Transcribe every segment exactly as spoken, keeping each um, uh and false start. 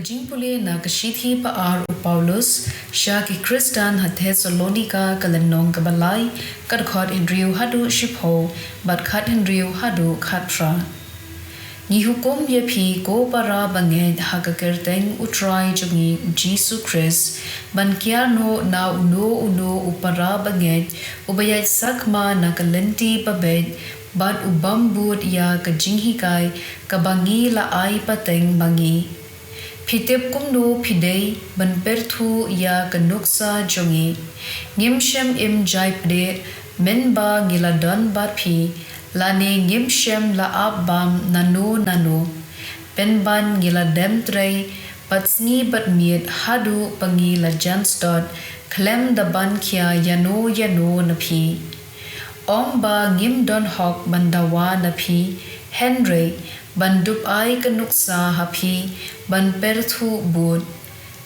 Jingpule na ka shithi ba-ar u Paulus sha ki Khristan ha Thessalonika, ka lynnong kaba lai, ka dkhot hynriew haduh shiphew, bad khat hynriew haduh khat phra. Ngi hukum ïa phi, ko para bangeit, ha ka kyrteng u Trai jong ngi u Jisu Khrist, ban kiar noh na uno uno u para bangeit uba ïaid sakma na ka lynti babeit, bad u bam bud ïa ka jinghikai kaba ngi la ai pateng ma ngi. Phi tip kumno phi dei ban pyrthuh ïa ka nuksa jong ngi. Ngim shym im jai pdeh mynba ngi la don bad phi, lane ngim shym la ap bam nano nano. Pynban ngi la dem trei bad sngi bad miet haduh ba ngi la jan sdot khlem da ban khia ïano ïano na phi. Ym ba ngim don hok ban dawa na phi, hynrei ban dup ai ka nuksa ha phi ban pyrthuh bud.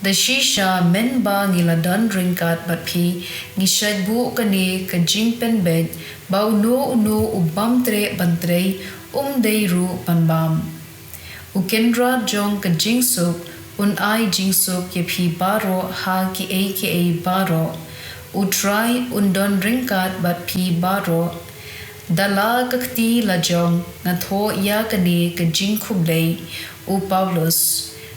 Da shisha mynba ngi la don ryngkat bad phi, ngi shait buh kane ka jingpynbeit, ba uno uno u bym treh ban trei, um dei ruh ban bam. U Kynrad jong ka jingsuk un ai jingsuk ïa phi baroh ha kiei kiei baroh. U Trai un don ryngkat bad phi baroh. Da la ka kti lajong nga thoh ïa kane ka jingkhublei. U Paulus.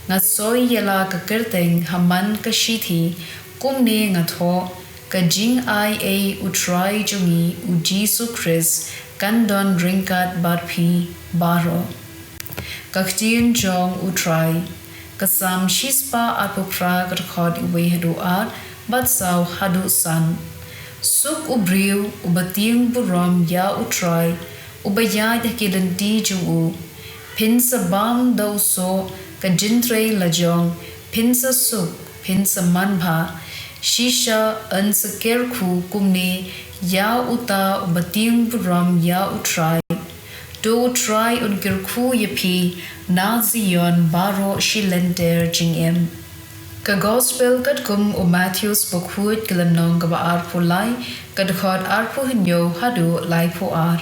Nga soi ïa la ka kyrteng ha man ka shithi, kumne nga thoh, ka jingai ei u Trai jong ngi u Jisu Khrist kan don ryngkat bad phi baroh. Ka ktien jong u Trai. Ka Salm shispah arphew phra, ka dkhot iwei haduh ar, bad saw haduh san. Suk u briew uba tieng burom ïa u Trai, uba ïaid ha ki lynti jong u. Phin sa bam da u soh ka jingtrei lajong, phin sa suk, phin sa manbha. Shisha yn sa kyrkhu kumne ïa uta uba tieng burom ïa u Trai. To u Trai un kyrkhu ïa phi na Zion baroh shi lynter jingim. Ka Gospel katkum u Mathaios bakhuid, ka lynnong kaba arphew lai, ka dkhot arphew hynñiew haduh laiphew ar.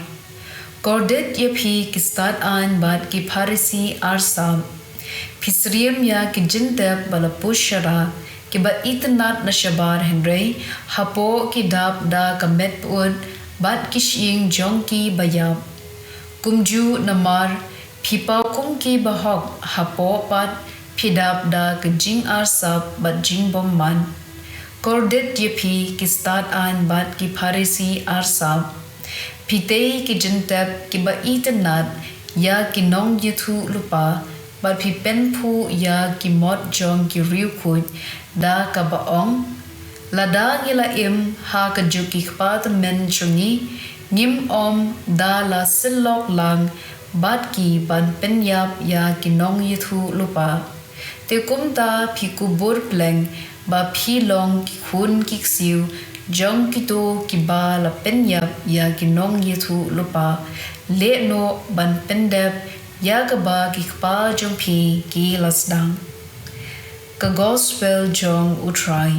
Kordit ïa phi ki stad aiñ bad ki Pharisi arsap. Phi syriem ïa ki jingtep ba la push shara, kiba itynnad na shabar, hynrei hapoh ki dap da ka met pyut bad ki shyieng jong ki ba ïap. Kumjuh namar phi paw kum ki bahok, hapoh pat phi dap da ka jingarsap bad jingbymman. Kordit ïa phi ki stad aiñ bad ki Pharisi arsap. Phi tei ki jingtep kiba itynnad ïa ki nongïathuhlypa, bad phi pynphuh ïa ki mot jong ki riewkhuid da kaba ong, lada ngi la im ha ka juk ki kpa tymmen jong ngi, ngim ym da la syllok lang bad ki ban pynïap ïa ki nongïathuhlypa. Te kumta phi kubur pleng, ba phi long ki khun ki ksiew jong kito kiba la pynïap ïa ki nongïathuhlypa. Leh noh ban pyndep ïa kaba ki kpa jong phi ki la sdang. Ka Gospel jong u Trai.